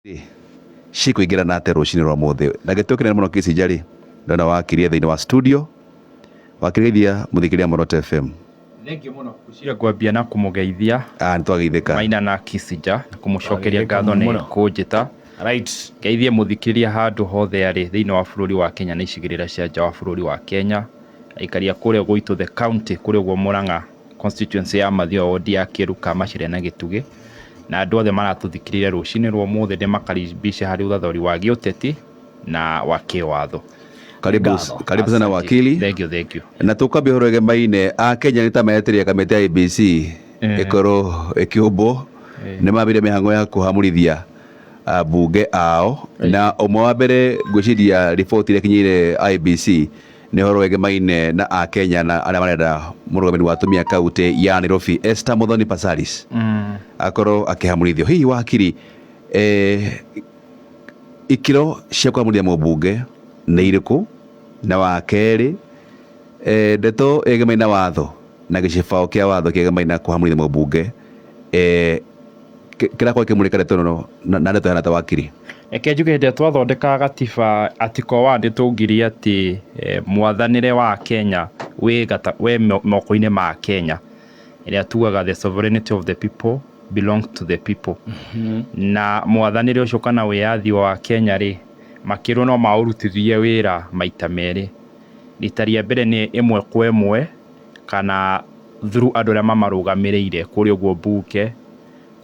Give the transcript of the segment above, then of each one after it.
Cikũingĩrana atĩa rũcinĩ rwa mũthĩ na gĩtũ kĩnene mũno Kĩcinja rĩ, ndona wakirie thĩinĩ wa studio wakĩgeithia mũthikĩria Muoroto FM. Thengiũ mũno. Ngwĩciria ngwambia na kũmũgeithia. Ah, nĩ twageithĩka. Maina na Kisija na kũmũcokeria Twageithĩka ngatho nĩ mũno. kũnjĩta. Ngeithie mũthikĩrĩria handũ hothe arĩ thĩinĩ wa bũrũri wa Kenya na icigĩrĩra cia nja wa bũrũri wa Kenya. Aikaria kũrĩa gwitũ the county kũrĩa ũguo Murang'a constituency ya Mathioya ward ya Kĩruka Macharia na Gĩtugĩ. Na andũ othe maratũthikĩrĩria rũcinĩ rwa ũmũthĩ ndĩmakaribishe harĩ ũthathori wa gĩũteti na wa kĩwatho. Karibu, Ngatho. karibu sana Asante. wakili. Thank you, thank you. Na tũkwambia ũhoro ĩgemaine a Kenya nĩ ta metereire kamĩtĩ ya IEBC ĩkorwo ĩkĩũmbwo. Nĩ mambĩrĩria mĩhang'o ya kũhamũrithia ambunge ao, na ũmwe wa mbere ngwĩciria riboti ĩrĩa ĩkinyĩire IEBC nĩ ũhoro wĩgemaine na a Kenya na arĩa marenda mũrũgamĩrĩri wa atumia kaunti ya Nairobi Esther Muthoni Passaris akorwo akĩhamũrithio. Hihi wakiri, ikĩro cia kũhamũrithia mũmbunge nĩ irĩkũ? Na wa kerĩ, ndeto ĩgemaine na watho na gĩcibao kĩa watho kĩgemaine na kũhamũrithia mũmbunge, kĩrakorwo kĩmũrĩka ndeto ĩno na ndeto ĩhana ta wakiri. Reke njuge hĩndĩ ĩrĩa twathondekaga gatiba article 1 nĩ twaugire atĩ mwathanĩre wa Kenya wĩ moko-inĩ ma Kenya, ĩrĩa tugaga the sovereignty of the people belongs to the people. Na mwathanĩre ũcio kana wĩyathi wa Kenya rĩ, makĩrwo no maũrutithie wĩra maita merĩ. Rita rĩa mbere nĩ ĩmwe kwa ĩmwe kana through andũ arĩa mamarũgamĩrĩire kũrĩa ũguo mbunge,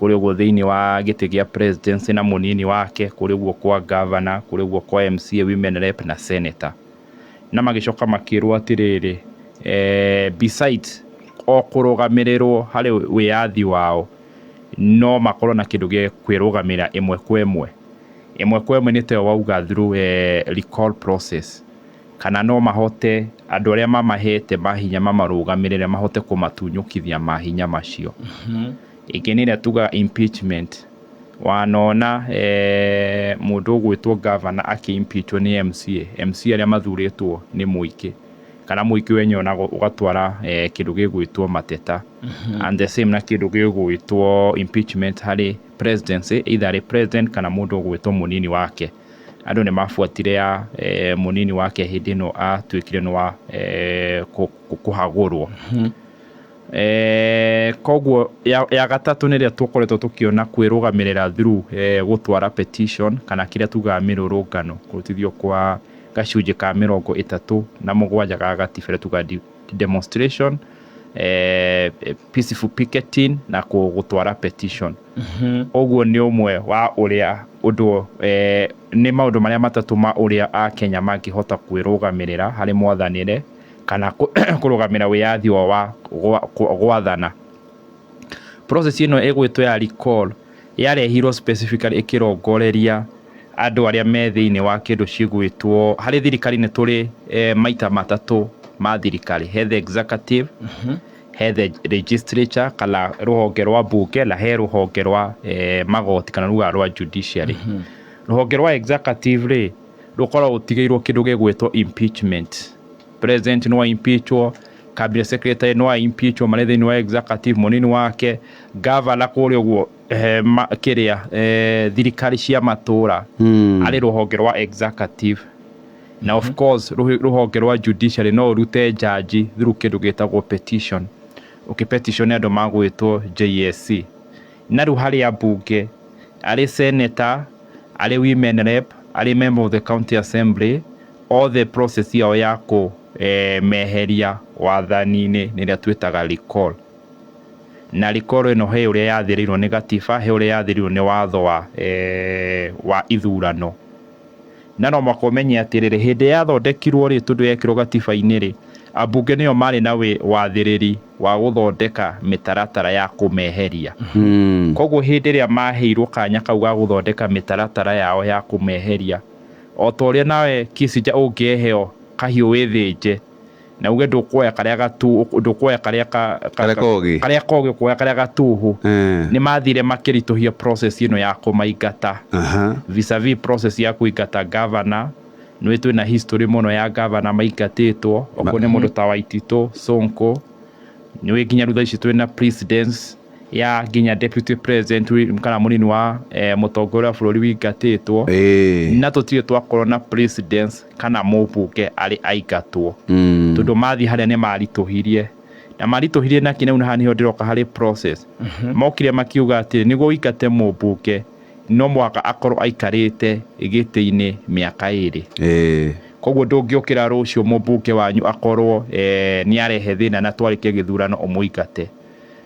kũrĩa ũguo thĩinĩ wa gĩtĩ gĩa presidency na mũnini wake, kũrĩa ũguo kwa governor, kũrĩa ũguo kwa MCA, women rep na senator. Na magĩcoka makĩrwo atĩrĩrĩ, besides o kũrũgamĩrĩrwo harĩ wĩyathi wao, no makorwo na kĩndũ gĩa kwĩrũgamĩrĩra ĩmwe kwa ĩmwe. Ĩmwe kwa ĩmwe nĩ ta wauga through recall process, kana no mahote andũ arĩa mamahete mahinya mamarũgamĩrĩre mahote kũmatunyũkithia mahinya macio. Ĩngĩ nĩ ĩrĩa tugaga impeachment. Wanona mũndũ ũgwĩtwo governor akĩ-impeachwo nĩ MCA, MCA arĩa mathurĩtwo nĩ mũingĩ, kana mũingĩ wenyewe onago ũgatwara kĩndũ gĩgwĩtwo mateta. And the same na kĩndũ gĩgwĩtwo impeachment harĩ presidency, either arĩ president kana mũndũ ũgwĩtwo mũnini wake. Andũ nĩ mabuatire ya mũnini wake hĩndĩ ĩno atuĩkire nĩ wa kũhagũrwo. Koguo ya gatatũ nĩ ĩrĩa tũkoretwo tũkĩona kwĩrũgamĩrĩra through gũtwara petition kana kĩrĩa tugaga mĩrũrũngano, kũrutithio kwa gacunjĩ ka 37 ga gatiba ĩrĩa tugaga demonstration, peaceful picketing na gũtwara petition. Ũguo nĩ ũmwe wa ũrĩa ũndũ, nĩ maũndũ marĩa matatũ ma ũrĩa Akenya mangĩhota kwĩrũgamĩrĩra harĩ mwathanĩre kana kũrũgamĩra wĩyathi wao wa gwathana. Process ĩno ĩgwĩtwo ya recall yarehirwo specifically ĩkĩrongoreria andũ arĩa me thĩinĩ wa kĩndũ cigwĩtwo harĩ thirikari. Nĩ tũrĩ maita matatũ ma thirikari: he the executive, he the legislature kana rũhonge rwa mbunge, na he rũhonge rwa magoti kana ruga rwa judiciary. Rũhonge rwa executive rĩ, rũkoragwo rũtigĩirwo kĩndũ gĩgwĩtwo impeachment. President no impeachwo, cabinet secretary no impeachwo marĩ thĩinĩ wa executive, mũnini wake, governor kũrĩa ũguo, kĩrĩa thirikari cia matũra arĩ rũhonge rwa executive. Na of course rũhonge rwa judiciary no ũrute jaji through kĩndũ gĩtagwo petition, ũkĩ petition nĩ andũ magwĩtwo JSC. Na rĩu harĩ ambunge, arĩ senator, arĩ women rep, arĩ member of the county assembly, all the process yao ya kũ meheria wathani-inĩ nĩ ĩrĩa twĩtaga recall. Na recall ĩno he ũrĩa yathĩrĩirwo nĩ gatiba, he ũrĩa yathĩrĩirwo nĩ watho wa ithurano. Na no mũhaka ũmenye atĩrĩrĩ, hĩndĩ yathondekirwo rĩ, tondũ yekĩrwo gatiba-inĩ rĩ, ambunge nĩo marĩ na wathĩrĩri wa gũthondeka mĩtaratara ya kũmeheria. Koguo hĩndĩ ĩrĩa maheirwo kanya kau ga gũthondeka mĩtaratara yao ya kũmeheria, o ta ũrĩa nawe Kicinja ũngĩheo kahiũ wĩthĩnje na uge ndũkuoya karĩa gatu, ndũkuoya karĩa Karĩa kogĩ. Karĩa kogĩ, ũkuoya karĩa gatuhu. Nĩ mathire makĩritũhia process ĩno ya kũmaingata vis-a-vis process ya kũingata governor. Nĩ twĩna history mũno ya governor maingatĩtwo, okorwo nĩ mũndũ ta Waititũ, Sonko, nĩ nginya rĩu thaa ici twĩna presidents. Ya nginya deputy president kana mũnini wa mũtongoria wa bũrũri wĩingatĩtwo. Na tũtirĩ twakorwo na presidents kana mũmbunge arĩ aingatwo, tondũ mathiĩ harĩa nĩ maritũhirie na maritũhirie na kĩneu. Na haha nĩho ndĩroka harĩ process. Mokire makiuga atĩ nĩguo ũingate mũmbunge, no mũhaka akorwo aikarĩte gĩtĩ-inĩ mĩaka 2. Koguo ndũngĩũkĩra rũciũ mũmbunge wanyu akorwo nĩ arehe thĩna na twarĩkia gĩthurano ũmũingate,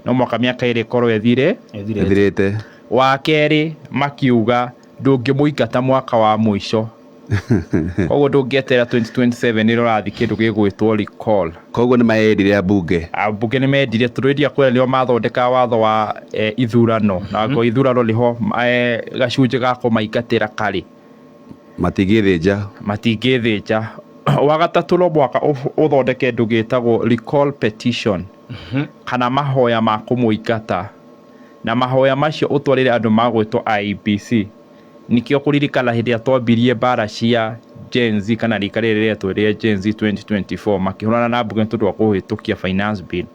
no mũhaka mĩaka 2 ĩkorwo ĩthire. Ĩthirĩte. Wa kerĩ, makiuga ndũngĩmũingata mwaka wa mũico, koguo ndũngĩeterera 2027 nĩrĩo ũrathiĩ kĩndũ gĩgwĩtwo recall. Koguo nĩ maendire ambunge. Ambunge nĩ mendire, tondũ hĩndĩ ĩrĩa kwĩra nĩo mathondekaga watho wa ithurano, na ngo ithurano nĩho gacunjĩ ga kũmaingatĩra karĩ. Matingĩthĩnja. Matingĩthĩnja. Wa gatatũ, no mũhaka ũthondeke kĩndũ gĩtagwo recall petition kana mahoya ma kũmũingata, na mahoya macio ũtwarĩre andũ magwĩtwo IEBC. Nĩkĩo kũririkana hĩndĩ ĩrĩa twambirie mbara cia Gen Z, kana rika rĩrĩ rĩretwo rĩa Gen Z 2024, makĩhũrana na mbunge nĩ tondũ wa kũhĩtũkia finance bill,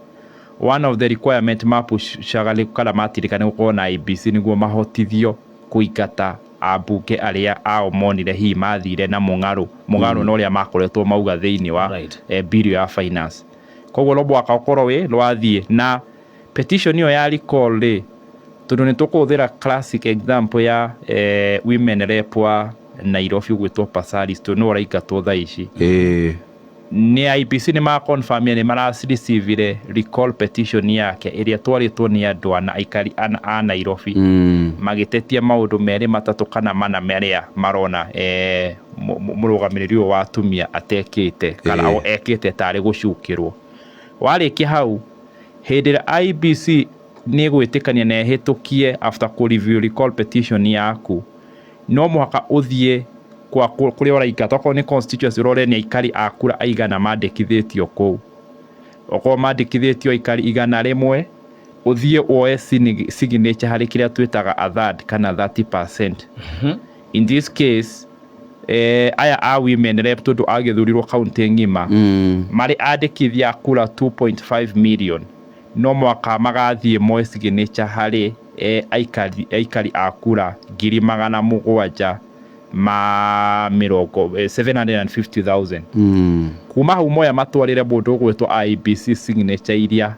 one of the requirement mapushaga nĩ kana matirĩka nĩ gũkorwo na IEBC nĩguo mahotithio kũingata ambunge arĩa ao monire hihi mathire na mũng'arũ mũgarũ na ũrĩa makoretwo mauga thĩinĩ wa bill ya finance. Koguo no mũhaka ũkorwo wĩ rwathiĩ na petition ĩyo ya recall rĩ, tondũ nĩ tũkũhũthĩra classic example ya women rep wa Nairobi ũgwĩtwo Passaris, tondũ nĩwe ũraingatwo thaa ici. Nĩ IEBC nĩ maconfirmia nĩ mararecivire recall petition yake ĩrĩa ĩtwarĩtwo nĩ andũ ana, aikari ana a Nairobi, magĩtetia maũndũ merĩ, matatũ kana mana marĩa marona mũrũgamĩrĩri ũyũ wa atumia atekĩte kana ekĩte tarĩ gũcukĩrwo. Warĩkia hau, hĩndĩ ĩrĩa IEBC nĩ ĩgwĩtĩkania na ĩhĩtũkie after kũ review recall petition yaku, no mũhaka ũthiĩ kwa kũrĩa ũraingata, okorwo nĩ constituency, ũrore nĩ aikari a kura aigana mandĩkithĩtio kũu. Okorwo mandĩkithĩtio aikari 100, ũthiĩ woe signature harĩ kĩrĩa twĩtaga a third kana 30%. In this case, aya a women rep, tondũ agĩthurirwo kaunti ng'ima, marĩ andĩkithia a kura 2.5 million, no mwaka magathiĩ moe signature harĩ aikari a kura 750,000, 750,000. Kuma hau moya matwarĩre mũndũ ũgwĩtwo IEBC signature iria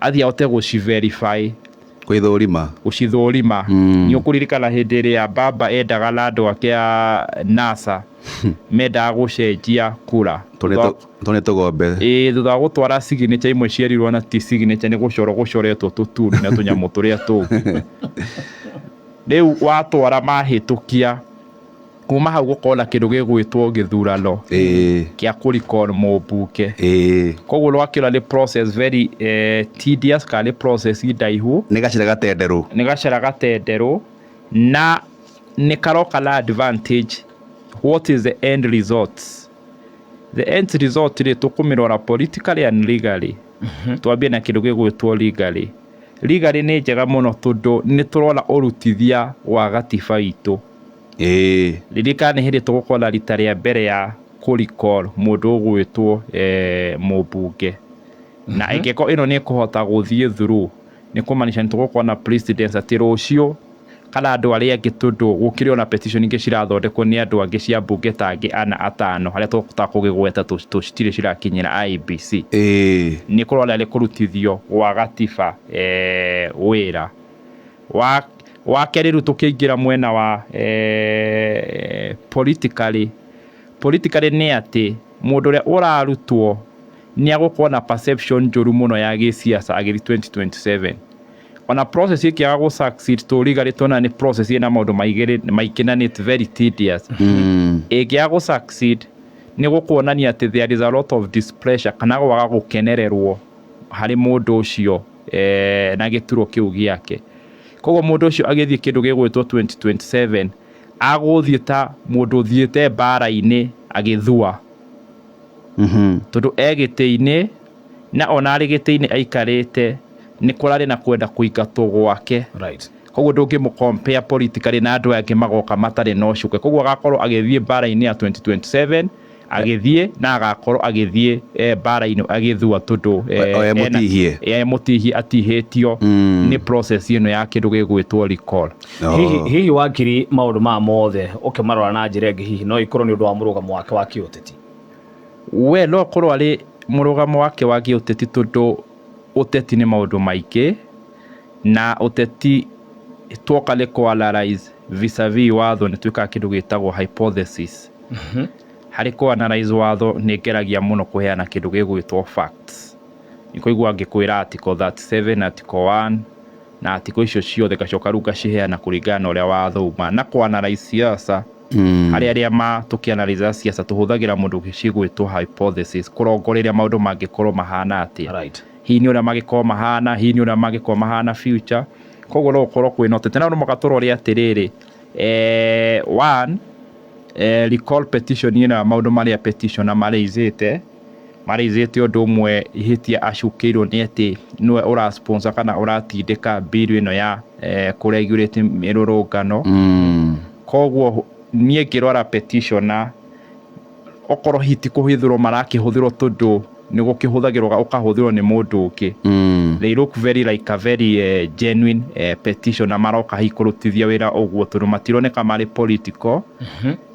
athiĩ ahote gũci-verify. Kwĩthũrima. Gũcithũrima. Nĩ ũkũririkana hĩndĩ ĩrĩa baba endaga na andũ ake a NASA mendaga gũcenjia kura. Tondũ nĩ tũgombe. Ĩĩ, thutha wa gũtwara signature imwe cierirwo na ti signature, nĩ gũcorwo gũcoretwo tũtuni na tũnyamũ tũrĩa tũngĩ. Rĩu watwara mahĩtũkia, kuma hau gũkorwo na kĩndũ gĩgwĩtwo gĩthurano kĩa kũ-recall mũmbunge. Koguo rwakĩra nĩ process very tedious kana nĩ process ndaihu. Nĩ gacĩra gatenderũ. Nĩ gacĩra gatenderũ na nĩ karoka na advantage. What is the end result? The end result rĩ, tũkũmĩrora politically and legally. Twambie na kĩndũ gĩgwĩtwo legally. Legally nĩ njega mũno tondũ nĩ tũrona ũrutithia wa gatiba itũ. Ririkana nĩ hĩndĩ tũgũkorwo na rita rĩa mbere ya kũ-recall mũndũ ũgwĩtwo mũmbunge, na ĩngĩkorwo ĩno nĩ ĩkũhota gũthiĩ through, nĩ kũmaanisha nĩ tũgũkorwo na precedence atĩ rũciũ kana andũ arĩa angĩ, tondũ gũkĩrĩ ona petition ingĩ cirathondekwo nĩ andũ angĩ cia mbunge ta angĩ ana, atano, harĩa tũtakũgĩgweta tũcitirĩ cirakinyĩra IEBC. Nĩ kũrora nĩ kũrutithio gwa gatiba wĩra wa kerĩ. Rĩu tũkĩingĩra mwena wa politically. Politically nĩ atĩ mũndũ ũrĩa ũrarutwo nĩ agũkorwo na perception njũru mũno ya gĩsiasa agĩthiĩ 2027, ona process ĩkĩaga gũ succeed. Tũriga tuona nĩ process ĩna maũndũ maingĩ na nĩ very tedious. Ĩngĩaga gũ succeed, nĩ gũkuonania atĩ there is a lot of displeasure kana gwaga gũkenererwo harĩ mũndũ ũcio na gĩturwa kĩu gĩake. Koguo mũndũ ũcio agĩthiĩ kĩndũ gĩgwĩtwo 2027, agũthiĩ ta mũndũ ũthiĩte mbara-inĩ agĩthua, tondũ e gĩtĩ-inĩ, na ona arĩ gĩtĩ-inĩ aikarĩte nĩ kũrarĩ na kwenda kũingatwo gwake. Koguo ndũngĩmũ compare politically na andũ aya angĩ magoka matarĩ na ũcuke. Koguo agakorwo agĩthiĩ mbara-inĩ ya 2027 Agĩthiĩ na agakorwo agĩthiĩ mbara-inĩ agĩthua tondũ O e mũtihie. E mũtihie, atihĩtio nĩ process ĩno ya kĩndũ gĩgwĩtwo recall. Oh. Hihi wakiri, maũndũ maya mothe ũkĩmarora na njĩra ĩngĩ, hihi no ikorwo nĩ ũndũ wa mũrũgamo wake wa kĩũteti? We no akorwo arĩ mũrũgamo wake wa gĩũteti, tondũ ũteti nĩ maũndũ maingĩ, na ũteti twoka nĩ kũ analyze vis-a-vis watho, nĩ twĩkaga kĩndũ gĩtagwo hypothesis. Harĩ kũ analyze watho, nĩ ngeragia mũno kũheana kĩndũ gĩgwĩtwo facts. Nĩ kũigua ngĩkwĩra article 37, article 1 na article icio ciothe, ngacoka rĩu ngaciheana kũringana na ũrĩa watho uma na kũ analyze siasa. Harĩ arĩa ma tũkĩanalyza siasa, tũhũthagĩra mũndũ cigwĩtwo hypothesis, kũrongoreria maũndũ mangĩkorwo mahana atĩa, hihi nĩ ũrĩa mangĩkorwo mahana, hihi nĩ ũrĩa mangĩkorwo mahana future. Koguo no gũkorwo kwĩna ũteti, na no mũhaka tũrore atĩrĩrĩ, one, recall petition ĩno ya maũndũ marĩa petitioner maraisĩte ũndũ ũmwe, ihĩtia acukĩirwo nĩ atĩ nĩwe ũra sponsor kana ũratindĩka bill ĩno ya kũregulate mĩrũrũngano. Koguo niĩ ngĩrora petitioner, okorwo hihi ti kũhithũrwo marakĩhũthĩrwo, tondũ nĩ gũkĩhũthagĩrwo, ũkahũthĩrwo nĩ mũndũ ũngĩ, they look very like a very genuine petition, na maroka hihi kũrutithia wĩra ũguo, tondũ matironeka marĩ political.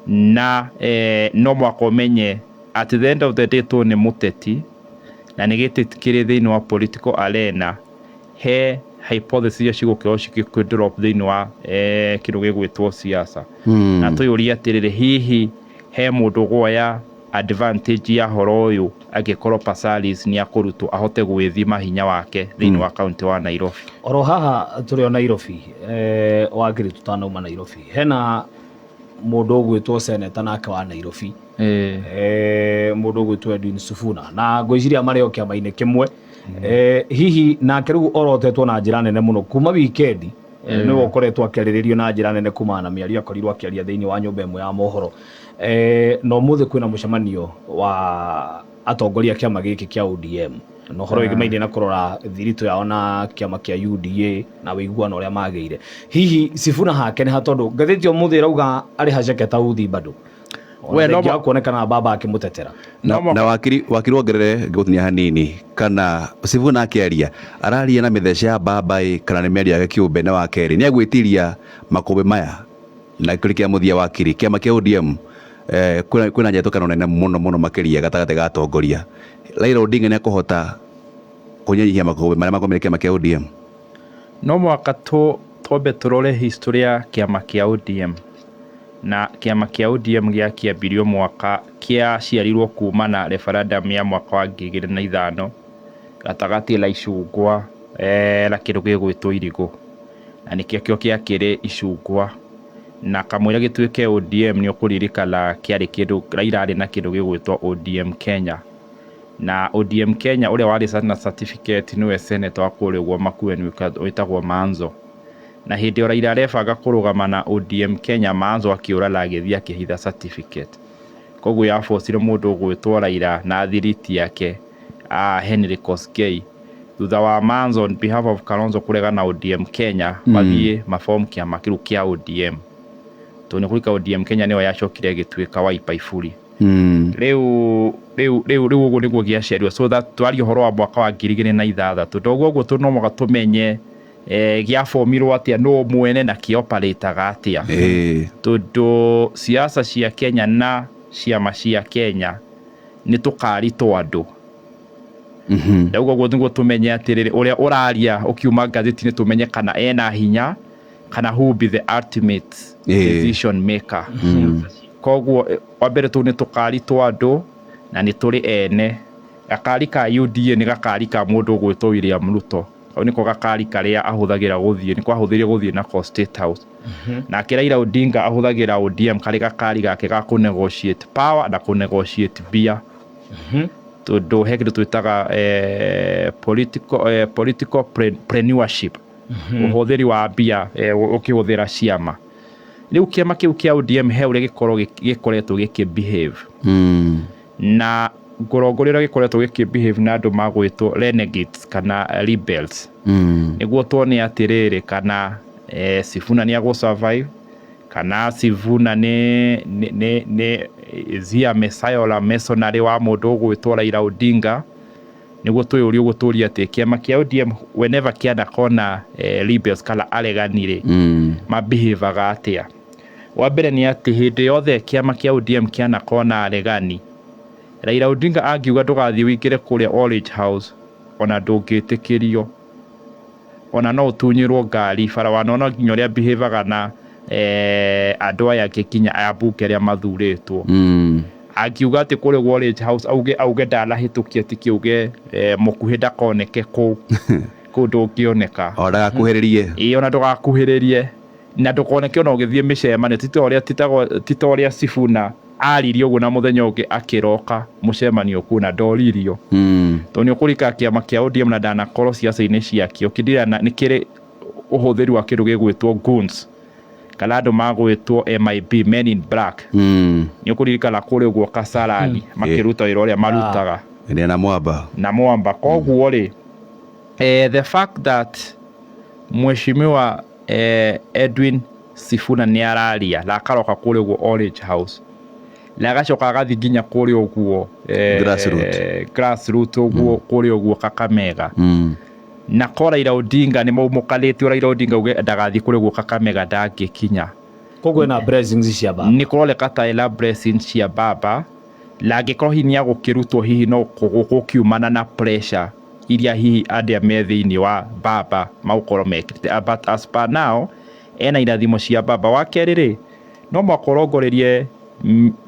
Na no mũhaka ũmenye at the end of the day, tũ nĩ mũteti na nĩ gĩtĩ kĩrĩ thĩinĩ wa political arena, he hypothesis iria cigũkorwo cigĩkĩ drop thĩinĩ wa kĩndũ gĩgwĩtwo siasa. Na tũyũrie atĩrĩrĩ, hihi he mũndũ ũgwoya advantage ya horo ũyũ angĩkorwo Passaris nĩ akũrutwo, ahote gwĩthima hinya wake thĩinĩ wa kaunti wa Nairobi? Oro haha tũrĩ o Nairobi, wakiri, tutanauma Nairobi, hena mũndũ ũgwĩtwo seneta nake wa Nairobi, mũndũ ũgwĩtwo Edwin Sifuna, na ngwĩciria marĩ o kĩama-inĩ kĩmwe. Hihi nake rĩu orotetwo na njĩra nene mũno kuma wikendi, nĩwe ũkoretwo akĩarĩrĩrio na njĩra nene kumana na mĩario akorirwo akĩaria thĩinĩ wa nyũmba ĩmwe ya mohoro. Na ũmũthĩ kwĩna mũcemanio wa atongoria a kĩama gĩkĩ kĩa ODM, na ũhoro wĩgĩmaine na kũrora thiritũ yao na kĩama kĩa UDA na ũiguano ũrĩa magĩire. Hihi Sifuna hake nĩ ha? Tondũ ngathĩti ũmũthĩ ĩrauga arĩ haceke ta uthi bado. We, no Ona kuonekana baba akĩmũtetera. Na, No na wakiri, wongerere ngũtinia hanini, kana Sifuna akĩaria araria na mĩthece ya baba ĩ, kana nĩ mĩario yake kĩũmbe? Na wa kerĩ, nĩ agwĩtiria makũmbĩ maya na kĩrĩ kĩa mũthia, wakiri, kĩama kĩa ODM kwĩna njetũkano nene mũno mũno makĩria gatagatĩ ga atongoria. Raila Odinga nĩ akũhota kũnyihanyihia makũmbĩ marĩa magomeire kĩama kĩa ODM? No mũhaka twambe tũrore history ya kĩama kĩa ODM. Na kĩama kĩa ODM gĩakĩambirio mwaka kĩaciarirwo kuma na referendum ya mwaka wa 2005 gatagatĩ la icungwa na kĩndũ gĩgwĩtwo irigũ, na nĩkĩo kĩo kĩakĩrĩ icungwa, na kamũira gĩtuĩke ODM, nĩ ũkũririkana kĩarĩ kĩndũ Raila arĩ na kĩndũ gĩgwĩtwo ODM Kenya. Na ODM Kenya, ũrĩa warĩ na certificate nĩwe senator wa kũrĩa ũguo Makueni wĩtagwo Manzo. Na hĩndĩ ĩyo Raila arebanga kũrũgama na ODM Kenya, Manzo akĩũra na agĩthiĩ akĩhitha certificate. Koguo yabocire mũndũ ũgwĩtwo Raila na thiriti yake Henry Kosgei, thutha wa Manzo on behalf of Kalonzo kũrega na ODM Kenya, mathiĩ maform kĩama kĩu kĩa ODM, tondũ nĩ kũrika ODM Kenya nĩyo yacokire ĩgĩtuĩka Wiper iburi. Rĩu ũguo nĩguo gĩaciarirwo. So that twaria ũhoro wa mwaka wa 2006, ũguo ũguo no mũhaka tũmenye gĩabomirwo atĩa, nũ mwene, na kĩoparĩtaga atĩa, tondũ siasa cia Kenya na ciama cia Kenya nĩ tũkari twa andũ. Ndauga ũguo nĩguo tũmenye atĩrĩrĩ, ũrĩa ũraria ũkiuma ngathĩti-inĩ, tũmenye kana ena hinya, kana who will be the ultimate decision maker. Koguo wa mbere, tũu nĩ tũkari twa andũ na nĩ tũrĩ ene. Gakari ka UDA nĩ gakari ka mũndũ ũgwĩtwo William Ruto. Kau nĩko gakari karĩa ahũthagĩra gũthiĩ, nĩko ahũthĩrire gũthiĩ nako State House. Nake Raila Odinga ahũthagĩra ODM karĩ gakari gake ga kũ negotiate power na kũ negotiate mbia, tondũ he kĩndũ twĩtaga political preneurship, ũhũthĩri wa mbia ũkĩhũthĩra ciama. Rĩu kĩama kĩu kĩa ODM he ũrĩa gĩkorwo gĩkoretwo gĩkĩ behave, na ngũrongoria ũrĩa gĩkoretwo gĩkĩ behave na andũ magwĩtwo renegades kana rebels, nĩguo tuone atĩrĩrĩ, kana Sifuna nĩ agũ survive. Kana Sifuna nĩ is he a messiah or a mercenary wa mũndũ ũgwĩtwo Raila Odinga? Nĩguo twĩyũrie ũguo, tũrie atĩ kĩama kĩa ODM whenever kĩanakona rebels kana aregani rĩ, mabehavaga atĩa? Wa mbere nĩ atĩ hĩndĩ yothe kĩama kĩa ODM kĩanakona aregani, Raila Odinga angiuga ndũgathiĩ ũingĩre kũrĩa Orange House, ona ndũngĩtĩkĩrio, ona no ũtunyĩrwo ngari bara. Wanona nginya ũrĩa behavaga na andũ aya angĩ, nginya aya mbunge arĩa mathurĩtwo. Angiuga atĩ kũrĩa ũguo Orange House auge ndanahĩtũkia atĩ kĩuge mũkuhĩ ndakoneke kũu, kũu ndũngĩoneka. O ndagakuhĩrĩrie. Ĩĩ, ona ndũgakuhĩrĩrie na ndũkoneke ona ũgĩthiĩ mĩcemanio, ti ta ũrĩa Sifuna aririe ũguo na mũthenya ũngĩ akĩroka mũcemanio kũu na ndoririo. Tondũ nĩ ũkũrika kĩama kĩa ODM na ndanakorwo ciaca-inĩ ciakĩo kĩndĩra nĩ kĩrĩ ũhũthĩri wa kĩndũ gĩgwĩtwo goons kana andũ magwĩtwo MIB, Men in Black. Nĩ ũkũririkana kũrĩa ũguo Kasarani makĩruta wĩra ũrĩa marutaga. Ĩrĩa na mwamba. Na mwamba. Koguo rĩ, the fact that mheshimiwa Edwin Sifuna nĩ araria na akaroka kũrĩa ũguo Orange House na agacoka agathiĩ nginya kũrĩa ũguo Grassroot. Grassroot ũguo kũrĩa ũguo Kakamega, na ko Raila Odinga nĩ maumũkanĩtio, Raila Odinga uge ndagathiĩ kũrĩa ũguo Kakamega, ndangĩkinya. Koguo ena blessings cia baba. Nĩ kũroneka ta ena blessings cia baba, na angĩkorwo hihi nĩ agũkĩrutwo, hihi no gũkiumana na pressure iria hihi andĩa me thĩinĩ wa baba magũkorwo mekĩrĩte. But as per now ena irathimo cia baba. Wa kerĩ rĩ, no mũhaka ũrongorerie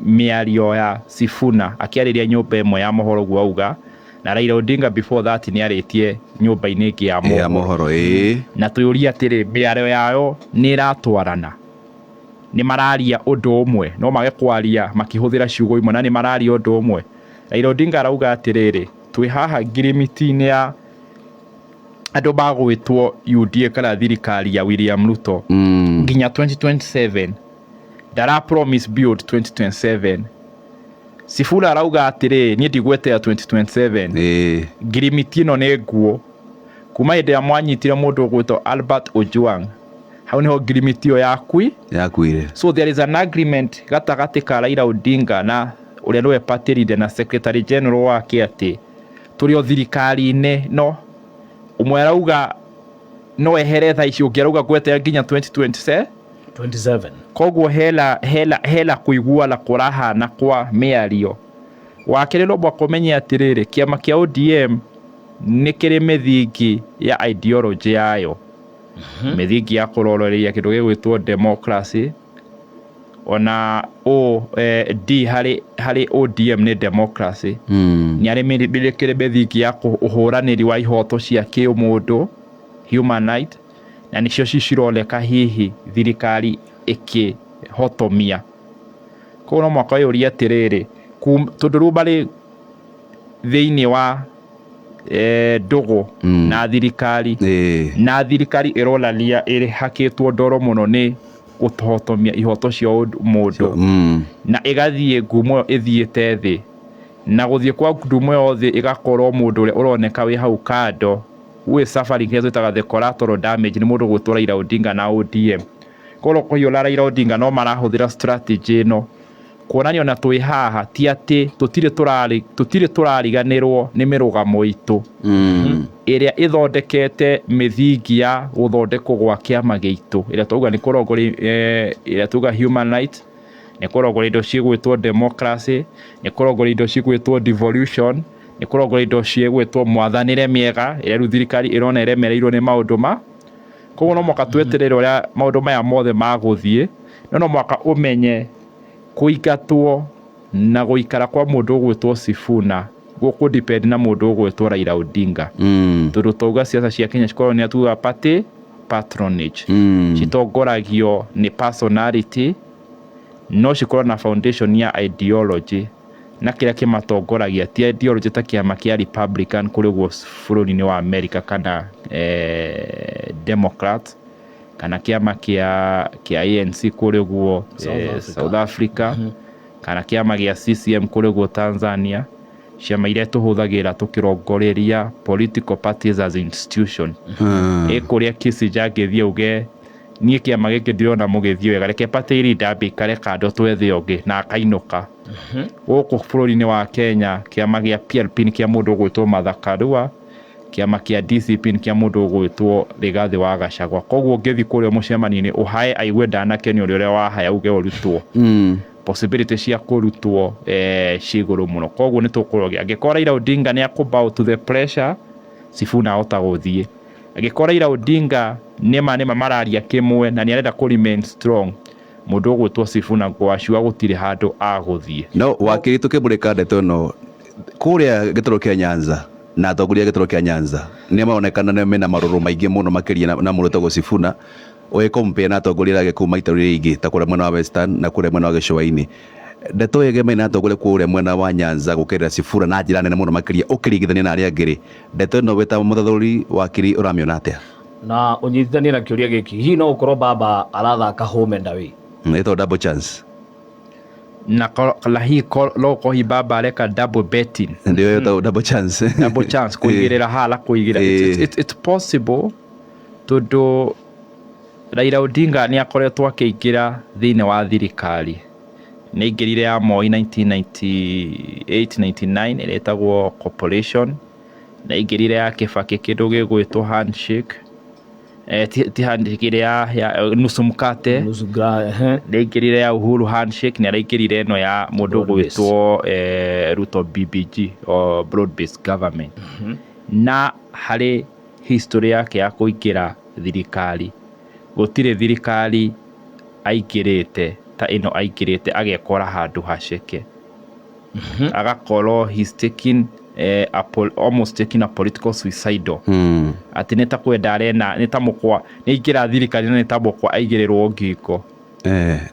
mĩario ya Sifuna akĩarĩria nyũmba ĩmwe ya mohoro ũguo auga, na Raila Odinga before that nĩ arĩtie nyũmba-inĩ ĩngĩ ya ya mohoro. Mohoro, ĩĩ. Na twĩũrie atĩrĩ, mĩario yao nĩ ĩratwarana? Nĩ mararia ũndũ ũmwe? No mage kwaria makĩhũthĩra ciugo imwe na nĩ mararia ũndũ ũmwe. Raila Odinga arauga atĩrĩrĩ, twĩ haha ngirimiti-inĩ ya andũ magwĩtwo UDA kana thirikari ya William Ruto nginya 2027, ndara promise build 2027. Sifuna arauga atĩrĩ, niĩ ndigweterera 2027. Ngirimiti ĩno nĩ nguo kuma hĩndĩ ĩrĩa mwanyitire mũndũ ũgwĩtwo Albert Ojwang, hau niho ngirimiti ĩyo yakui yakuire. So there is an agreement gatagatĩ ka Raila Odinga na ũrĩa nĩwe party leader na secretary general wake atĩ tũrĩ o thirikari-inĩ, no ũmwe arauga no ehere thaa ici, ũngĩ arauga ngweterera nginya 2027. 27. Koguo hena kũiguana kũrahana kwa mĩario. Wa kerĩ, no mũhaka ũmenye atĩrĩrĩ, kĩama kĩa ODM nĩ kĩrĩ mĩthingi ya ideology yayo, mĩthingi ya kũroreria kĩndũ gĩgwĩtwo democracy. Ona O D harĩ ODM nĩ democracy. Nĩ arĩ kĩrĩ mĩthingi ya ũhũranĩri wa ihoto cia kĩũmũndũ, human right, na nĩcio cironeka hihi thirikari ĩkĩhotomia. Koguo no mũhaka wĩyũrie atĩrĩrĩ, tondũ rĩu marĩ thĩinĩ wa ndũgũ na thirikari, na thirikari ĩronania ĩhakĩtwo ndoro mũno nĩ gũhotomia ihoto cia mũndũ, na ĩgathiĩ ngumo ĩyo ĩthiĩte thĩ, na gũthiĩ kwa ngumo ĩyo thĩ ĩgakorwo mũndũ ũrĩa ũroneka wĩ hau kando wĩ suffering kĩrĩa twĩtaga the collateral damage nĩ mũndũ gwĩtwo Raila Odinga na ODM. Koguo kũhiũra Raila Odinga no marahũthĩra strategy ĩno kuonania ona twĩ haha ti atĩ tũtirĩ tũrariganĩrwo nĩ mĩrũgamo itũ ĩrĩa ĩthondekete mĩthingi ya gũthondekwo gwa kĩama gĩitũ, ĩrĩa twauga nĩ kũrongoria ĩrĩa tuga human right, nĩ kũrongoria indo cigwĩtwo democracy, nĩ kũrongoria indo cigwĩtwo devolution, nĩ kũrongoria indo cigwĩtwo mwathanĩre mĩega ĩrĩa rĩu thirikari ĩrona ĩremereirwo nĩ maũndũ ma. Koguo no mũhaka tweterere ũrĩa maũndũ maya mothe magũthiĩ, no mũhaka ũmenye kũingatwo na gũikara kwa mũndũ ũgwĩtwo Sifuna gũkũ depend na mũndũ ũgwĩtwo Raila Odinga, tondũ twauga siasa cia Kenya cikoragwo nĩ tugaga party patronage, citongoragio nĩ personality, no cikorwo na foundation ya ideology, na kĩrĩa kĩmatongoragia ti ideology ta kĩama kĩa Republican kũrĩ ũguo bũrũri-inĩ wa America kana Democrat kana kĩama kĩa ANC kũrĩ ũguo South Africa. South Africa, kana kĩama gĩa CCM kũrĩ ũguo Tanzania, ciama iria tũhũthagĩra tũkĩrongoreria political parties as institution. Ĩ kũrĩa Kissinger angĩthiĩ auge Niĩ kĩama gĩkĩ ndirona mũgĩthiĩ wega, reke party leader ambe aikare kando twethe ũngĩ, na akainũka. Gũkũ bũrũri-inĩ wa Kenya kĩama gĩa PLP nĩ kĩa mũndũ ũgwĩtwo Martha Karua, kĩama kĩa DCP nĩ kĩa mũndũ ũgwĩtwo Rigathĩ wa Gachagua. Koguo ũngĩthiĩ kũrĩa mũcemanio-inĩ ũhae aigue ndanakenio nĩ ũrĩa wahaya uge ũrutwo. Possibility cia kũrutwo ciĩ igũrũ mũno. Koguo nĩ tũkũroria angĩkorwo Raila Odinga nĩ akũ bow to the pressure, Sifuna ahota gũthiĩ. Angĩkorwo Raila Odinga nĩma nĩma mararia kĩmwe na nĩ arenda kũ remain strong, mũndũ ũgwĩtwo Sifuna ngwacua gũtirĩ handũ agũthiĩ. No wakiri, tukĩmũrĩka ndeto ĩno kũrĩa gĩtarũ kĩa Nyanza na atongoria a gĩtarũ kĩa Nyanza nĩ maronekana nĩ mena marũrũ maingĩ mũno makĩria na mũndũ wĩtagwo Sifuna ũgĩ compare na atongoria arĩa angĩ kuma itarũ iria ingĩ ta kũrĩa mwena wa Western na kũrĩa mwena wa gĩcũa-inĩ. Ndeto ĩyo ĩgemaine na atongoria kũrĩa mwena wa Nyanza gũkĩrĩra Sifuna na njĩra nene mũno makĩria ũkĩringithania na arĩa angĩ rĩ, ndeto ĩno wĩ ta mũthathaũri wakiri ũramĩona atĩa? Na ũnyitithanie na kĩũria gĩkĩ, hihi no gũkorwo baba arathaka home and away? Ĩtagwo double chance. Na na hihi no gũkorwo hihi baba areka double betting. Ndio ĩtagwo double chance. Double chance, kũigĩrĩra hala kũigĩrĩra. It's possible tondũ Raila Odinga nĩ akoretwo akĩingĩra thĩinĩ wa thirikari. Nĩ aingĩrire ya Moi 1998-99 ĩrĩa ĩtagwo corporation, nĩ aingĩrire ya Kibaki kĩndũ gĩgwĩtwo handshake, ti handshake, ĩrĩa ya nusu mkate. Nusu gra. Nĩ aingĩrire ya Uhuru handshake, nĩ araingĩrire ĩno ya mũndũ ũgwĩtwo Ruto BBG o broad based government. Na harĩ history yake ya kũingĩra thirikari, gũtirĩ thirikari aingĩrĩte ta ĩno aingĩrĩte agekora handũ haceke, agakorwo he's taking almost taking a political suicidal, atĩ nĩ ta kwenda arena, nĩ ta mũkwa nĩ aingĩra thirikari na nĩ ta mũkwa aigĩrĩrwo ngingo.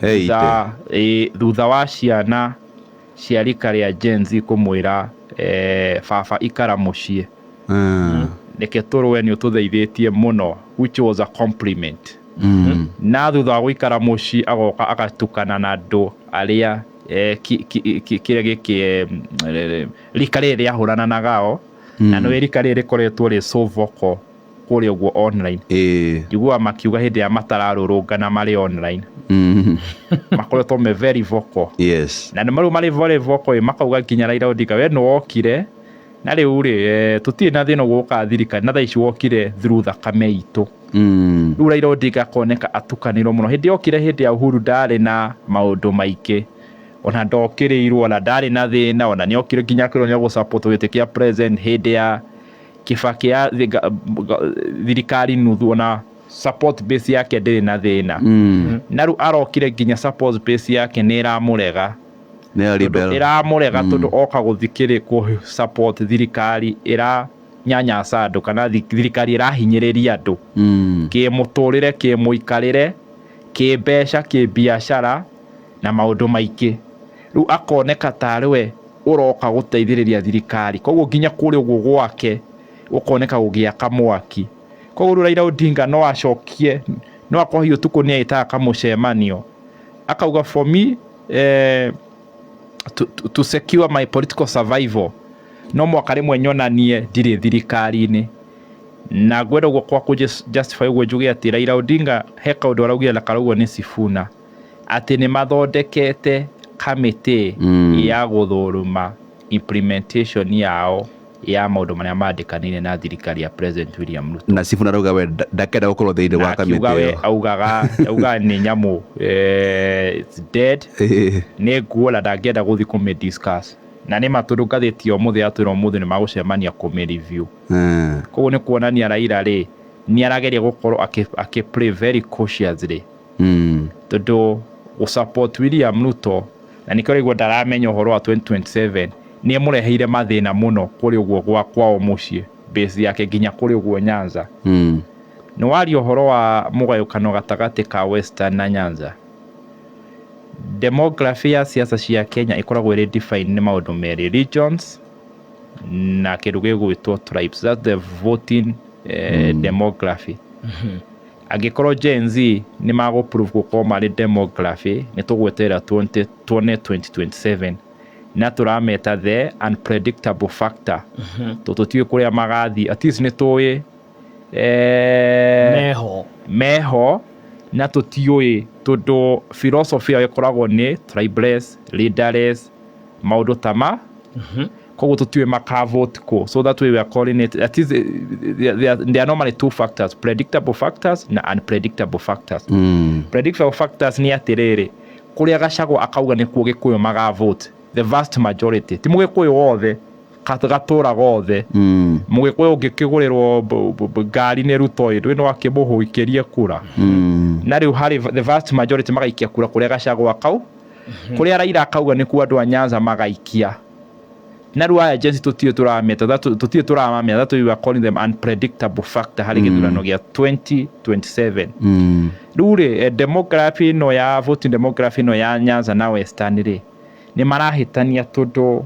Eite. Thutha wa ciana cia rika rĩa Gen Z kũmwĩra, "Baba, ikara mũciĩ, reke tũrũe, nĩ ũtũtheithĩtie mũno," which was a compliment. Na thutha wa gũikara mũciĩ agoka agatukana na andũ arĩa kĩrĩa gĩkĩ rika rĩrĩ rĩahũrana na gao, na nĩ rika rĩrĩ rĩkoretwo rĩ so vocal kũrĩa ũguo online. Njiguaga makiuga hĩndĩ ĩrĩa matararũrũngana marĩ online, makoretwo me very vocal. Na nĩ marĩu marĩ very vocal ĩ, makauga nginya Raila Odinga, "We nĩ wokire na rĩu rĩ, tũtirĩ na thĩna gũka thirikari na thaa ici wokire through thakame itũ." Rĩu Raila Odinga akoneka atukanĩirwo mũno. Hĩndĩ yokire hĩndĩ ya Uhuru ndarĩ na maũndũ maingĩ, ona ndokĩrĩirwo, ona ndarĩ na thĩna, ona nĩokire nginya akĩrwo nĩ egũ-support gĩtĩ kĩa president. Hĩndĩ ya Kibaki ya thirikari nuthu, ona support base yake ndĩrĩ na thĩna. Na rĩu arokire nginya support base yake nĩ ĩramũrega. Nĩ ya Tondũ rebel. ĩramũrega tondũ oka gũthikĩrĩ kũ support thirikari ĩranyanyasa andũ kana thirikari ĩrahinyĩrĩria andũ kĩmũtũrĩre, kĩmũikarĩre, kĩmbeca, kĩbiacara na maũndũ maingĩ. Rĩu akoneka tarĩ we ũroka gũteithĩrĩria thirikari, koguo nginya kũrĩa ũguo gwake gũkoneka gũgĩaka mwaki. Koguo rĩu Raila Odinga no acokie, no akorwo hihi ũtukũ nĩ agĩtaga kamũcemanio akauga, "For me to secure my political survival, no mwaka rĩmwe nyonanie ndirĩ thirikari-inĩ." Na ngwenda ũguo kwa kũ justify ũguo njuge atĩ Raila Odinga he kaũndũ araugire na karaugwo nĩ Sifuna atĩ nĩ mathondekete kamĩtĩ ya gũthũruma implementation yao ya maũndũ marĩa mandĩkanĩire na thirikari ya President William Ruto. Na Sifuna arauga we ndakenda gũkorwo thĩinĩ wa Na akiuga kamĩtĩ we ĩyo. Augaga nĩ nyamũ, it's dead, nĩ nguo na ndangĩenda gũthiĩ kũmĩ discuss. Na nĩ ma tondũ ngathĩti ya ũmũthĩ yatwĩra ũmũthĩ nĩ magũcemania kũmĩ review. Koguo nĩ kuonania Raila rĩ nĩ arageria gũkorwo akĩ play very cautiously, tondũ gũ support William Ruto, na nĩkĩo ũraigua ndaramenya ũhoro wa 2027, nĩ ĩmũreheire mathĩna mũno kũrĩ ũguo gwa kwao mũciĩ, base yake nginya kũrĩ ũguo Nyanza. Nĩ waria ũhoro wa mũgayũkano gatagatĩ ka Western na Nyanza. Demography ya siasa cia Kenya ĩkoragwo ĩrĩ defined nĩ maũndũ merĩ, regions na kĩndũ gĩgwĩtwo tribes. That's the voting demography. Angĩkorwo Gen Z nĩ magũ prove gũkorwo marĩ demography, nĩ tũgweterera tuone 2027, na tũrameta the unpredictable factor tondũ tũtiũĩ kũrĩa magathiĩ. At least nĩ tũĩ meho. Meho. Na tũtiũĩ tondũ philosophy yao ĩkoragwo nĩ tribeless, leaderless, maũndũ ta ma koguo tũtiũĩ makavote kũ. So that way we are calling it, that is, there are normally two factors: predictable factors na unpredictable factors. Predictable factors nĩ atĩrĩrĩ, kũrĩa Gachagua akauga nĩkuo Gĩkũyũ magavote, the vast majority, ti Mũgĩkũyũ wothe, gatũra gothe. Mũgĩkũyũ ũngĩkĩgũrĩrwo ngari nĩ Ruto ĩ, ndũĩ no akĩmũhũikĩrie kura. Na rĩu harĩ the vast majority magaikia kura kũrĩa Gachagua kau, kũrĩa Raila akauga nĩkuo andũ a Nyanza magaikia. Na rĩu aya Gen Z tũtiũĩ tũrameta, tũtiũĩ tũramameta, that we are calling them unpredictable factor harĩ gĩthurano gĩa 2027. Rĩu rĩ, demography ĩno ya voting demography ĩno ya Nyanza na Western rĩ, nĩ marahĩtania tondũ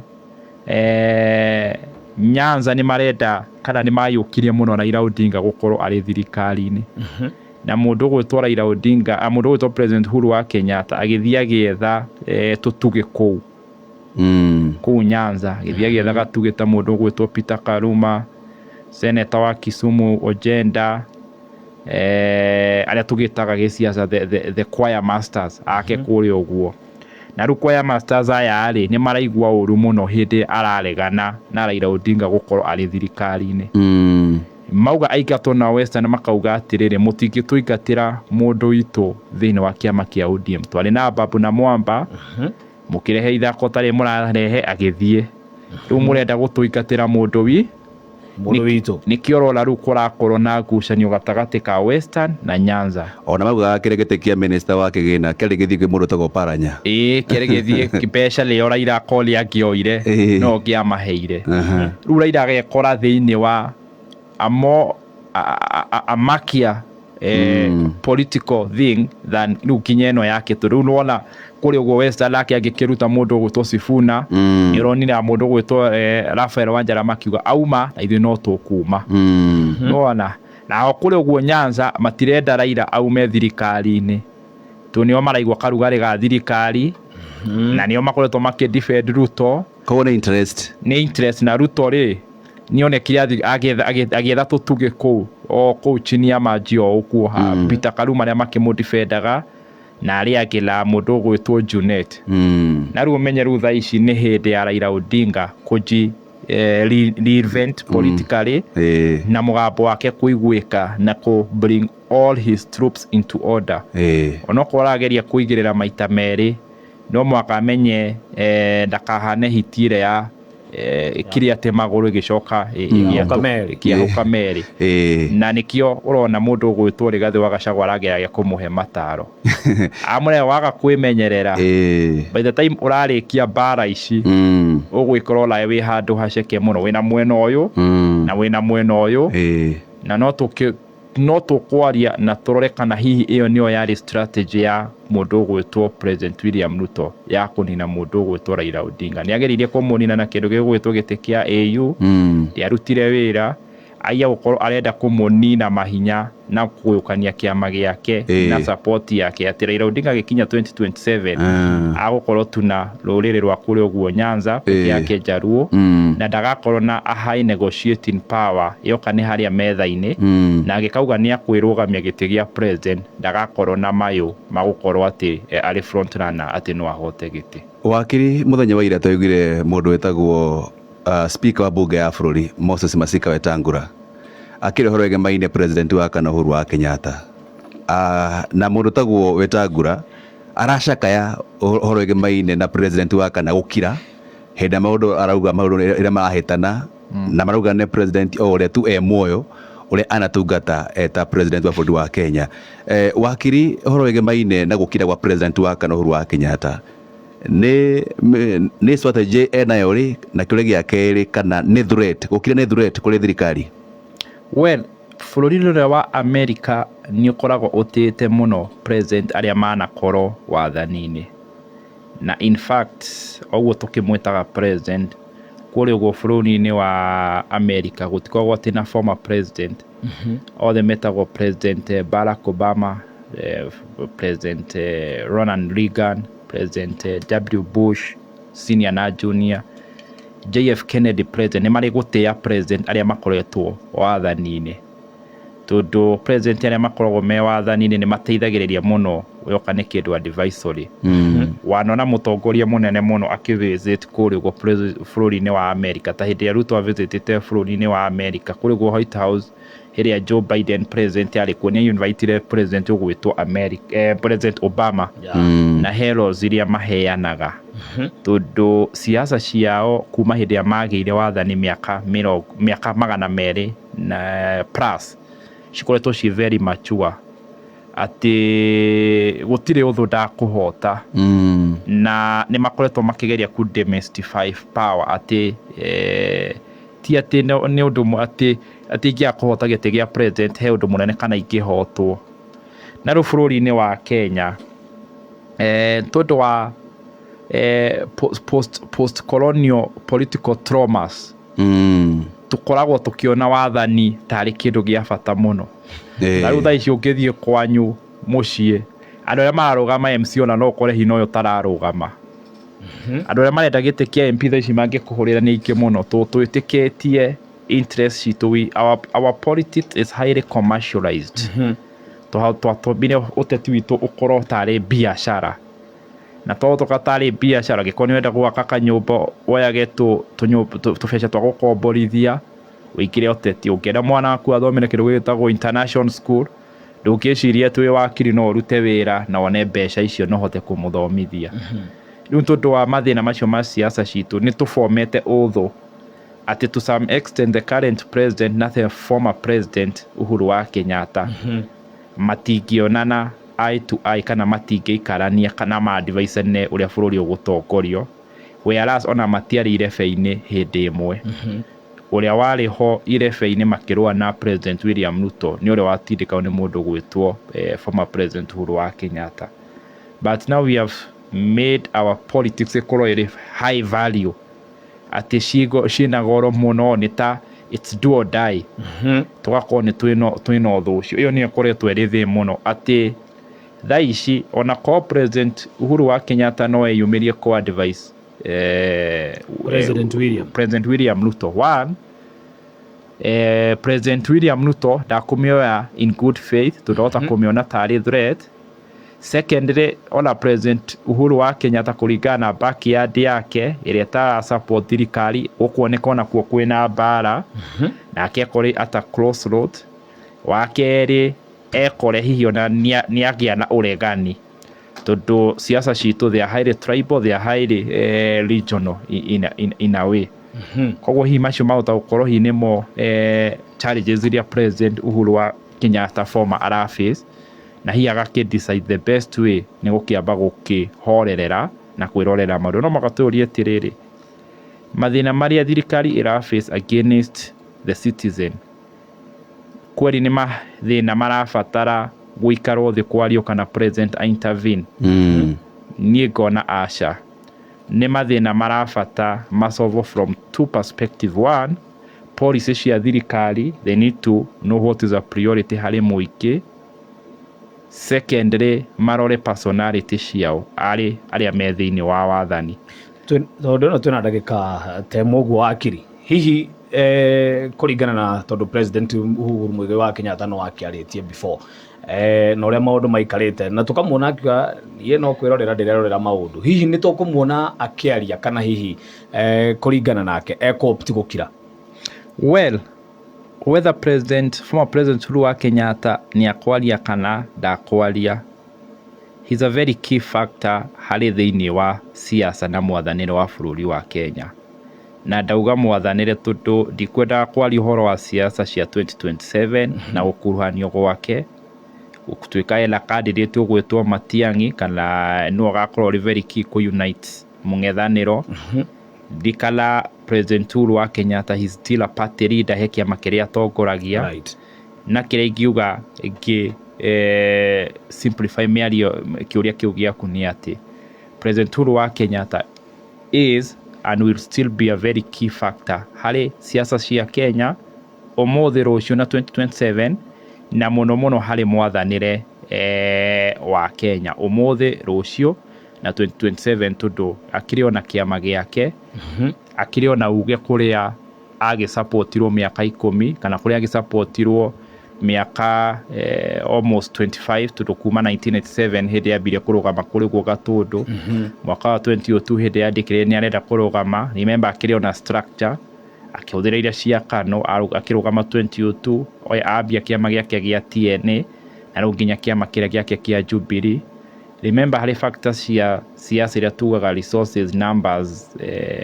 Nyanza nĩ marenda kana nĩ mayũkirie mũno Raila Odinga gũkorwo arĩ thirikari-inĩ, na mũndũ ũgwĩtwo Raila Odinga, mũndũ ũgwĩtwo President Uhuru wa Kenyatta agĩthiĩ agĩetha tũtugĩ kũu kũu Nyanza, agĩthiĩ agĩetha gatugĩ ta mũndũ ũgwĩtwo Peter Kaluma, seneta wa Kisumu Ojenda, arĩa tũgĩtaga gĩciaca the choir masters ake kũrĩa ũguo. Na rĩu choir masters aya rĩ, nĩ maraigua ũru mũno hĩndĩ araregana na Raila Odinga gũkorwo arĩ thirikari-inĩ. Mauga aingatwo na Western makauga atĩrĩrĩ, mũtingĩtũingatĩra mũndũ witũ thĩinĩ wa kĩama kĩa ODM. Twarĩ na Babu na Mwamba, mũkĩrehe ithako tarĩ mũrarehe agĩthiĩ, rĩu mũrenda gũtũingatĩra mũndũ wi Mũndũ witũ. Nĩkĩo ũrona rĩu kũrakorwo na ngucanio gatagatĩ ka Western na Nyanza. Ona maugaga kĩrĩa gĩtĩ kĩa minister wa kĩgĩna kĩarĩ gĩthiĩ kwĩ mũndũ ũtagwo Paranya. Ĩĩ, kĩarĩ gĩthiĩ mbeca rĩo Raila Koli angĩoire no ngĩamaheire. Rĩu Raila agekora thĩinĩ wa a more a murkier political thing than rĩu nginya ĩno yake, tondũ rĩu nĩwona kũrĩa ũguo Western nake angĩkĩruta mũndũ ũgwĩtwo Sifuna. Nĩ ũronire mũndũ ũgwĩtwo Raphael Wanjara makiuga auma na ithuĩ no tũkuma. Nĩwona nao kũrĩa ũguo Nyanza matirenda Raila aume thirikari-inĩ, tondũ nĩo maraigua karugarĩ ga thirikari na nĩo makoretwo makĩ defend Ruto. Koguo nĩ interest. Nĩ interest. Na Ruto rĩ, nĩonekire agĩetha tũtugĩ kũu o kũu chini ya maji o ũguo ha Peter Kaluma arĩa makĩmũdefendaga na arĩa angĩ la mũndũ ũgwĩtwo Junet. Na rĩu ũmenye rĩu thaa ici nĩ hĩndĩ ya Raila Odinga kũji reinvent politically na mũgambo wake kũiguĩka na kũ bring all his troops into order. Onokorwo arageria kũigĩrĩra maita merĩ, no mũhaka amenye ndakahane hiti ĩrĩa ya kĩrĩa atĩ magũrũ ĩgĩcoka Ĩkĩahũka merĩ. Ĩkĩahũka merĩ. Na nĩkĩo ũrona mũndũ ũgwĩtwo Rigathĩ wa Gachagua arageragia kũmũhe mataro, amũre waga kwĩmenyerera, by the time ũrarĩkia mbara ici, ũgwĩkora onawe wĩ handũ haceke mũno, wĩna mwena ũyũ na wĩna mwena ũyũ. Na no tũkwaria na tũrore kana hihi ĩyo nĩyo yarĩ strategy ya mũndũ ũgwĩtwo President William Ruto ya kũnina mũndũ ũgwĩtwo Raila Odinga. Nĩ ageririe kũmũnina na kĩndũ gĩgwĩtwo gĩtĩ kĩa AU, ndĩarutire wĩra. Aya gũkorwo arenda kũmũnina mahinya na kũgayũkania kĩama gĩake na support yake, atĩ Raila Odinga agĩkinya 2027 agũkorwo tu na rũrĩrĩ rwa kũrĩa ũguo Nyanza peke yake, Jaluo, na ndagakorwo na a high negotiating power yoka nĩ harĩa metha-inĩ. Na agĩkauga nĩ akwĩrũgamia gĩtĩ gĩa president, ndagakorwo na mayũ magũkorwo atĩ arĩ front runner atĩ no ahote gĩtĩ. Wakiri, mũthenya wa ira twaiguire mũndũ wĩtagwo speaker wa bunge ya bũrũri Moses Masika Wetangula akĩrĩ ũhoro wĩgemaine president wa kana Uhuru wa Kenyatta, na mũndũ tagwo Wetangula aracakaya ũhoro wĩgemaine na president wa kana gũkira hĩndĩ ĩrĩa maũndũ arauga maũndũ ĩrĩa marahĩtana, na marauga nĩ president o ũrĩa tu e muoyo ũrĩa anatungata eta president wa bũrũri wa Kenya. Wakiri, ũhoro wĩgemaine na gũkira gwa president wa kana Uhuru wa Kenyatta nĩ strategy enayo rĩ? Na kĩũria gĩa kerĩ, kana nĩ threat, gũkira nĩ threat kũrĩ thirikari? Well, bũrũri ũrĩa wa America nĩ ũkoragwo ũtĩĩte mũno president arĩa manakorwo wathani-inĩ, na in fact ũguo tũkĩmwĩtaga president kũrĩa ũguo bũrũri-inĩ wa America gũtikoragwo atĩ na former president, othe metagwo President Barack Obama, President Ronald Reagan, President W Bush senior na junior, JF Kennedy president. Nĩ marĩ gũtĩa president arĩa makoretwo wathani-inĩ. Tondũ president arĩa makoragwo me wathani-inĩ nĩ mateithagĩrĩria mũno yoka nĩ kĩndũ advisory. Wanona mũtongoria mũnene mũno akĩvisit kũrĩa ũguo bũrũri-inĩ wa America, ta hĩndĩ ĩrĩa Ruto avisitĩte bũrũri-inĩ wa America kũrĩa ũguo White House, hĩrĩa Joe Biden president arĩ kuo, nĩ invitire president ũgwĩtwo America, President Obama, na he laws iria maheanaga, tondũ siasa ciao kuma hĩndĩ ĩrĩa magĩire wathani mĩaka mĩrongo mĩaka 200 na plus cikoretwo ci very mature, atĩ gũtirĩ ũthũ ndakũhota, na nĩ makoretwo makĩgeria ku demystify power, atĩ ti atĩ nĩ ũndũ atĩ ingĩaga kũhota gĩtĩ gĩa president he ũndũ mũnene kana ingĩhotwo. Na rĩu bũrũri-inĩ wa Kenya, tondũ wa post colonial political traumas, tũkoragwo tũkĩona wathani tarĩ kĩndũ gĩa bata mũno. Na rĩu thaa ici ũngĩthiĩ kwanyu mũciĩ, andũ arĩa mararũgama MC, ona no ũkore hinya ũyũ ũtararũgama, andũ arĩa marenda gĩtĩ kĩa MP thaa ici mangĩkũhũrĩra nĩ aingĩ mũno, tũ twĩtĩkĩtie interest citũ. Our politics is highly commercialized. Twatũmire ũteti witũ ũkorwo tarĩ biacara, na tondũ tarĩ biacara, angĩkorwo nĩ ũrenda gwaka kanyũmba, woyage tũbeca twa gũkomborithia ũingĩre ũteti. Ũngĩenda mwana waku athomere kĩndũ gĩtagwo international school, ndũngĩciria atĩ wĩ wakiri no ũrute wĩra na wone mbeca icio na ũhote kũmũthomithia. Rĩu tondũ wa mathĩna macio ma siasa citũ, nĩ tũbomete ũthũ atĩ to some extent the current president na the former president Uhuru wa Kenyatta matingĩonana eye to eye, kana matingĩikarania kana ma-advisane ũrĩa bũrũri ũgũtongorio, whereas ona matiarĩ irebe-inĩ hĩndĩ ĩmwe. Ũrĩa warĩ ho irebe-inĩ makĩrũa na President William Ruto nĩ ũrĩa watindĩkagwo nĩ mũndũ gwĩtwo former President Uhuru wa Kenyatta. But now we have made our politics ĩkorwo ĩrĩ high value, atĩ ciĩna goro mũno, nĩ ta it's do or die. Tũgakorwo nĩ twĩna ũthũ ũcio. Ĩyo nĩyo ĩkoretwo ĩrĩ thĩ mũno, atĩ thaa ici ona korwo President Uhuru wa Kenyatta no eyumĩrie kũ advice President William. President William Ruto one, President William Ruto ndakũmĩoya in good faith, tondũ ahota kũmĩona tarĩ threat. Secondly, ona President Uhuru wa Kenyatta, kũringana na backyard yake ĩrĩa ĩtara support thirikari, gũkuoneka onakuo kwĩna mbara, nake ekore at a crossroad. Wa kerĩ, ekore hihi ona nĩagĩa na ũregani, tondũ siasa citũ, they are highly tribal, they are highly regional in a way. Koguo hihi macio mahota gũkorwo hihi nĩmo challenges iria President Uhuru wa Kenyatta former araface, na hihi agakĩ decide the best way nĩ gũkĩamba gũkĩhorerera na kwĩrorera maũndũ. No mũhaka tũyũrie atĩrĩrĩ, mathĩna marĩa thirikari ĩraface against the citizen kweri nĩ mathĩna marabatara gũikarwo thĩ kwario kana president a intervene? Niĩ ngona aca, nĩ mathĩna marabata masolvo from two perspective. One, policy cia thirikari, they need to know what is a priority harĩ mũingĩ. Secondly, marore personality ciao arĩ arĩa me thĩinĩ wa wathani. Tondũ ĩno twĩna ndagĩka ta ĩmwe ũguo, wakiri, hihi kũringana na tondũ President Uhuru Muigai wa Kenyatta no akĩarĩtie before na ũrĩa maũndũ maikarĩte, na tũkamuona akiuga niĩ no kwĩrorera ndĩrerorera maũndũ, hihi nĩ tũkũmuona akĩaria, kana hihi kũringana nake ekũ-opt gũkira? Well, whether president former President Uhuru wa Kenyatta nĩ akwaria kana ndakwaria, he's a very key factor harĩ thĩinĩ wa siasa na mwathanĩre wa bũrũri wa Kenya. Na ndauga mwathanĩre tondũ ndikwendaga kwaria ũhoro wa siasa cia 2027 na gũkuruhanio gwake gũtuĩka ena candidate ũgwĩtwo Matiang'i, kana nĩwe ũgakorwo ũrĩ very key kũ unite mũng'ethanĩro. Ndikana President Uhuru wa Kenyatta, he's still a party leader he kĩama kĩrĩa atongoragia. Na kĩrĩa ingiuga ngĩ simplify mĩario kĩũria kĩu gĩaku nĩ atĩ President Uhuru wa Kenyatta is and will still be a very key factor harĩ siasa cia Kenya ũmũthĩ, rũciũ na 2027, na mũno mũno harĩ mwathanĩre wa Kenya ũmũthĩ, rũciũ na 2027, tondũ akĩrĩ ona kĩama gĩake, akĩrĩ ona uge kũrĩa agĩsapotirwo mĩaka 10, kana kũrĩa agĩsapotirwo Mĩaka almost 25, tondũ kuma 1987 hĩndĩ yambirie kũrũgama kũrĩ guo Gatũndũ, mwaka wa 2002 hĩndĩ yandĩkire nĩ arenda kũrũgama. Remember, akĩrĩ ona structure akĩhũthĩra iria cia KANU, akĩrũgama 2002, ambia kĩama gĩake gĩa TNA na rĩu nginya kĩama kĩrĩa gĩake kĩa Jubilee. Remember, harĩ factors cia siasa iria tugaga resources, numbers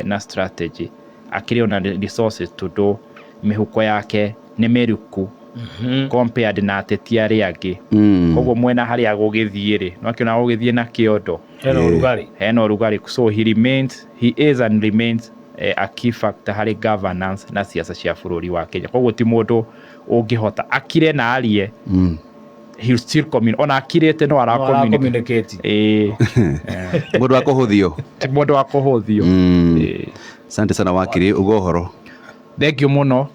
na strategy. Akĩrĩ ona resources tondũ mĩhuko yake nĩ mĩruku compared na ateti arĩa angĩ. Koguo mwena harĩa gũgĩthiĩ rĩ, no akĩona gũgĩthiĩ na kĩondo. Hena ũrugarĩ. Hena ũrugarĩ. So he is and remains a key factor harĩ governance na siasa cia bũrũri wa Kenya. Koguo ti mũndũ ũngĩhota akire na arie, he still ona akirĩte no ara communicate. Ĩĩ. Mũndũ wa kũhũthio. Ti mũndũ wa kũhũthio. Ĩĩ. Asante sana, wakiri, uga ũhoro. Thank you mũno.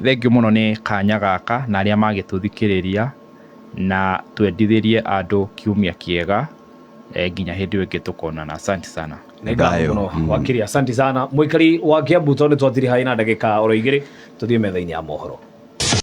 Thank you mũno nĩ kanya gaka na arĩa magĩtũthikĩrĩria, na twendithĩrie andũ kiumia kĩega, nginya hĩndĩ ĩyo ĩngĩ tũkonana. Asante sana. Nĩ ngatho Thayo. mũno, wakiri, asante sana. Mũikari wa Kiambu, tondũ nĩ twatiri haĩ na ndagĩka oro 2 tũthiĩ metha-inĩ ya mohoro.